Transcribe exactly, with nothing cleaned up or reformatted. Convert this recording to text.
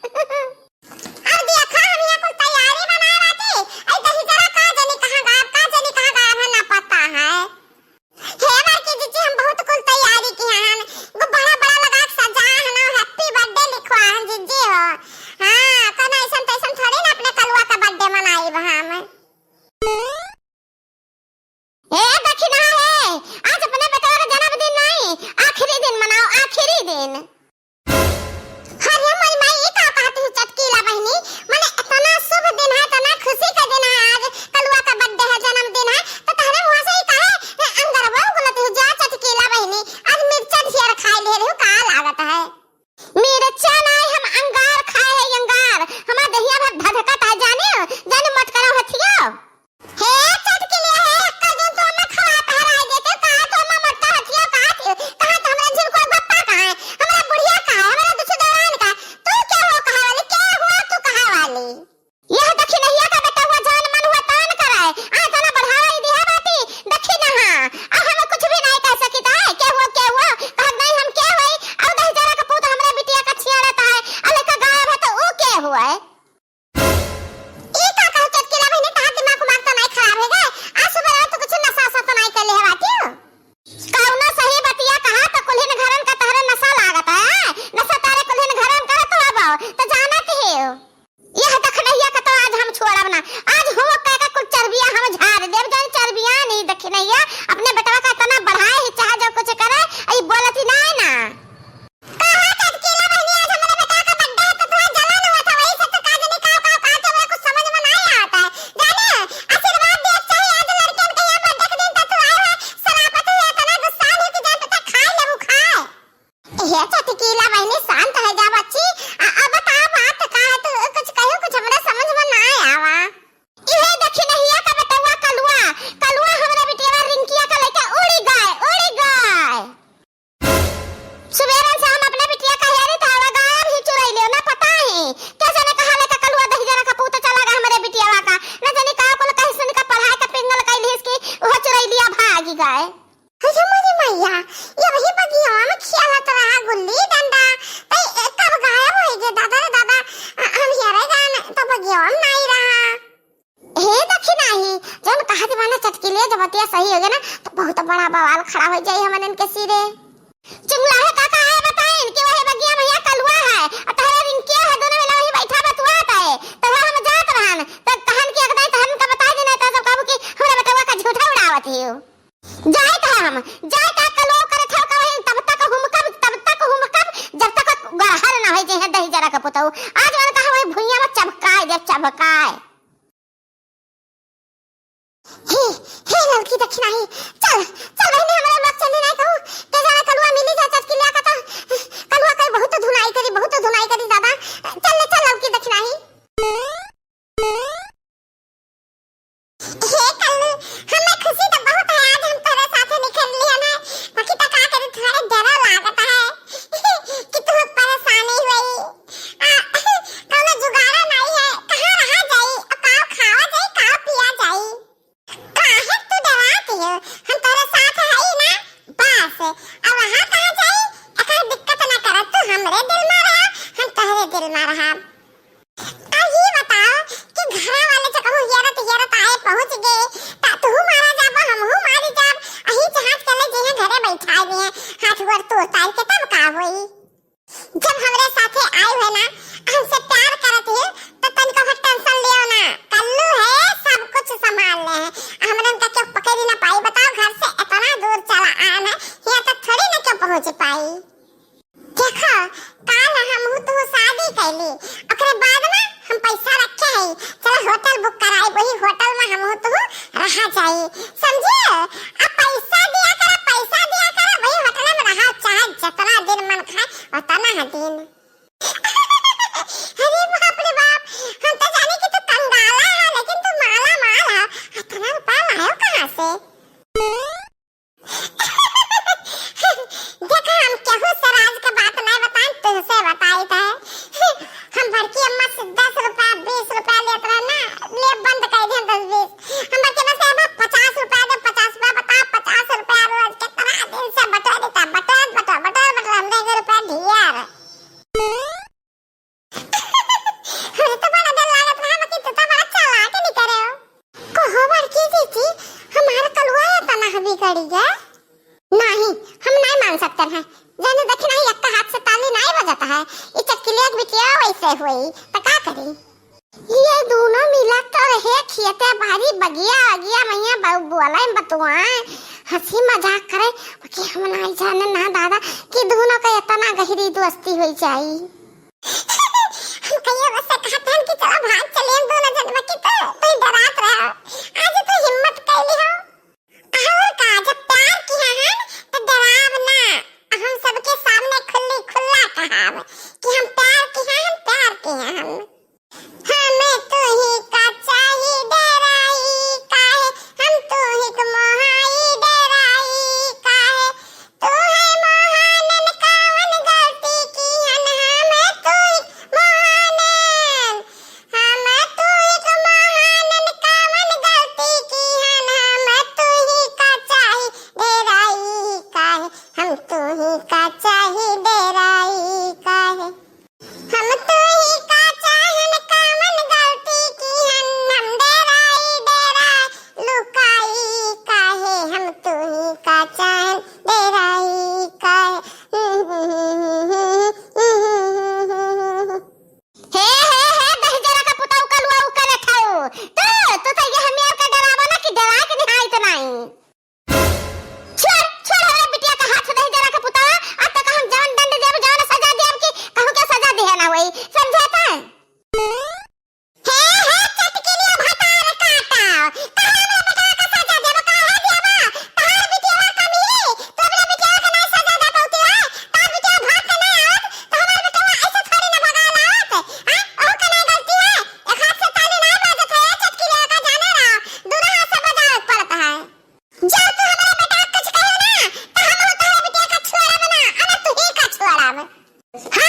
अब देखा, हम यहाँ कुल तैयारी बनाए बाटी, आई दहिजरा का जनी कहाँ गायब, का जनी कहाँ गायब है, ना पता है। हे बड़की जीजी, हम बहुत कुल तैयारी किहे हन, एगो बड़ा बड़ा लगा के सजाए हन, हैप्पी बर्थडे लिखवाए हन जीजी हो। हाँ, कौनो ऐसन तैसन थोड़ी ना अपने कलुआ का बर्थडे मनाइब हम। ए दखिनहा हे, आज अपने बेटवा का जन्मदिन नहीं, आखिरी दिन मनाओ, आखिरी दिन। अरे मोरी माई, ई का कहत हू चटकीला बहिनी? मने इतना शुभ दिन है, इतना खुशी का दिन है, आज कलुआ का बर्थडे है, जन्मदिन है, तो तहरे मुँह से ई काहे अंगरवा उगलत हू? जा चटकीला बहिनी, आज मिर्चा ढेर खाए ले रहू, का लागत है? मिर्चा नाई, हम अंगार खाए है, अंगार। हमार दहिया भर धधकत है, जाने, जाने मत करो हथियो। हे चटकिलिया हे, एक्का दिन तो हमें खवा पहराई देते, कहा तो हमें मरता हथिया, कहा थी, कहा तो हमरा झिलको बप्पा कहा है, हमरा बुढ़िया कहा है, हमरा दुसु दौरान का, तू क्या हो कहा वाली, क्या हुआ तू कहा वाली? यह दखिनहिया का बेटवा जौन मन हुआ तौन करे, आ तना बढ़ावा ही दिया बाटी, दखिनहा, आ हम कुछ भी नहीं कह सकित है, के हुआ, के हुआ, कहत नहीं हम के हुई, और दहिजरा का पूत हमरा बिटिया का छियाड़त है, आ लइका गायब है तो ऊ के हुआ है? ई का कहत चटकीला बहिनी, तहार दिमाग उमाग तो नाई खराब है गे? आज सुबह तो कुछ नशा वशा तो नाई कर ले हवा क्यों? कौनो सही बतिया कहा तो कुल्हिन घरन का तहरे नशा लागत है, नशा तारे कुल्हिन घरन करत हवा, तो जानत ही हो। यह दखिनहिया का तो आज हम छोड़ब ना, आज हो कह के कुल चर्बिया हम झाड़ देब, जौन चर्बिया नहीं दखिनहिया, अपने बेटवा का इतना बढ़ाए ही चाहे जो कुछ करे, ई बोलत ही नाई ना। कहा चटकीला बहिनी, आज हमरे बेटा का बर्थडे है, तो थोड़ा जलन हुआ था, वही से तो का जाने का, का, का, तो हमरा कुछ समझ में नहीं आता है। जाने, आशीर्वाद दिया चाहिए, आज लड़कियन के यहाँ बर्थडे के दिन तो तू आए हो, शराफत ही इतना गुस्सा नहीं कि जान पता खाए लेबू खाए। हे चटकीला बहिनी, शांत हो जा बच्ची। आ, आ, बता बात का है, तू कुछ कहो, कुछ हमरा समझ में ना आवा। इहे दखिनहिया का बेटवा कलुआ, कलुआ हमरे बिटिया रिंकिया का लेके उड़ी गए, उड़ी गए। सुबेरन से हम अपने बिटिया का हेरी था, वो गायब ही चुराई लियो, ना पता ही। क्या जाने कहाँ लेके कलुआ दहिजरा का पूत चला गया हमरे बिटिया का। ना जाने का कुल कहीं सुन का पढ़ाई का पिंगल कइली इसकी, वो चुराई लिया भागी गए। अरे मोरी मैया, ये वही बगिया में खेलत रहा गुल्ली डंडा, तई ए कब गायब होई गे दादा रे दादा, अ, हम हेरे गए न, तो बगिया में नहीं रहा। हे दखिनही, जौन कहा दीवाना चटकीले जब बतिया सही हो गया ना, तो बहुत बड़ा बवाल खड़ा हो जाई हमन के सिरे। चुगला है काका है बताइन कि वही बगिया में यहाँ कलुआ है, और तहरे रिंकिया है, दोनों मिला वही बैठा बतुआत है, तो वह हम जात रहन, तो कहन कि अगदाई तहन का बताई देना, तो सब कहबू कि हमरा बेटवा का झूठा उड़ावत ही हो। जाए का हम, जाए का कलो करे थे का वही तब तक हुमकब, तब तक हुमकब, जब तक गड़हल ना होई जइहे दहिजरा का पुतऊ। आज मन कहा वही भुइया में चबकाए दे, चबकाए। हे, हे ललकी दखिनही, चल, चल बहिनी, हमरा लोग चली नहीं कहूँ, के जाना कलुआ मिली जा चटकिलिया का तो, कलुआ कई बहुत धुनाई करी, बहुत धुनाई करी दादा, चल ले, चल ललकी दखिनही। हे कल्लू, हमें खुशी तो बहुत है, आज हम तोरे साथे निकल लिया ना, बाकी तो का करी, थोड़ा डर लागत है कि तू परेशानी हुई। आ, कौनो जुगाड़ा नहीं है, कहाँ रहा जाई, और का खावा जाई, का पिया जाई? काहे तू डरात हो, हम तोरे साथ हई ना, बस। अब वहाँ कहाँ जाई, एकर दिक्कत ना कर, तू हमरे दिल में रहा, हम तोहरे दिल में रहा। आ ये बताओ कि घरा वाले जो कहूँ हेरत हेरत आए पहुँच गए, ता तू मारा जाबा, हमहू मारी जाब, अही जहाज के ले जइहे घरे बैठाए दिए, हाथ गोड़ तोड़ तार के तब का होई? जब हमरे साथे आए हुए ना, हमसे प्यार करत ही, तो तनिको टेंशन लियो ना, कल्लू है, सब कुछ संभाल ले है। हमरे उनका क्यों पकड़ी ना पाई, बताओ, घर से इतना दूर चला आए ना, यहाँ तक थोड़ी ना क्यों पहुँच पाई। देखो, काल हम हूँ तू शादी कैली, ओकरे बाद ना हम पैसा रखे हई, चलो होटल बुक कराई, वही होटल में हम हूँ तू रहा जाई, समझे? अब पैसा दिया करा, पैसा दिया करा, वही होटल में रहा, चाहे जितना दिन मन खाए उतना है दिन। अरे बाप रे बाप, हम तो जाने कि तू कंगाला है, लेकिन तू माला माल है। इतना रुपया लायो कहाँ से? देखा, हम केहू से राज के बात नहीं बताएं, तुझसे बताई थे। हम बड़की अम्मा से दस रुपया, बीस रुपया लेत रहे ना, ले बंद कर दिया दस बीस। हम बड़की अम्मा से अब पचास रुपया दे, पचास रुपया बता, पचास रुपया रोज के तरह दिन से बटोर देता, बटोर, बटोर, बटोर, बटोर, हमरे के रुपया ढेर। तरह जाने देखे नाही, एक्का हाथ से ताली नाही बजत है। ई चटकिलिया के बिटिया वैसे हुई, त का करी? ये दोनों मिला तो रहे खेते बारी, बगिया अगिया मइया ब-, बोले बतुआए, हँसी मजाक करे, बाकी हम नाही जाने ना दादा कि दोनों का इतना गहरी दोस्ती हुई जाई। हम कहिए बस से कहत हन कि चलो भाग चले हम दोनों जन, बाकी तो तू डरात रहा, आज तू हिम्मत कैली हो। और का, जब प्यार किया हन, तो डराब ना। हम सबके सामने खुल्ली खुल्ला कहाब कि हम प्यार किया हन, प्यार किया हन। हमें तू ही का चाही डराई काहे, हम तू ही के मोहाई डराई काहे। तू है मोहानन कावन गलती की हन, हमें तू ही मोहानन। हम तू ही के महानन कावन गलती की हन, हम तू ही का चाही डेराई काहे, हम तू ही का चाही डेराई काहे। हम तू ही का चाहन कावन गलती की हन, हम डेराई डेराई लुकाई काहे, हम तू ही का चाहन डेराई काहे। हे, हे, हे, दहिजरा का पुताऊ कलुआ उ करे खाऊ। तू, तू तो ये हमें का डरावा ना कि डरा के निहाई तो नहीं। छोड़, छोड़ हमरा बिटिया का हाथ दहिजरा का पुतावा। अब तक हम जवन दंड देब, जवन सजा देब कि कहूँ के सजा दिहे ना होई। समझे त? हे, हे, चटकिनिया भतार काटा। तहार हमरा बेटवा का सजा देबो, काहे देबो? तहार बिटिया कमी, तू अपना बिटिया के ना सजा दे पौती है। तहार बिटिया भाग के ना आवत, तो हमार बेटवा ऐसे थोड़ी ना भगाल आवत। हाँ? ओहू के ना गलती है। एक हाथ से ताली ना बाजत है, चटकिनिया का जाने रहा। दूनो हाथ से बजावे के पड़त है। जा तू हमरा बेटवा कुछ कहे ना, तो हम तोहरे बिटिया का छोड़ब ना, अब तू ही का छोड़ब। हाँ,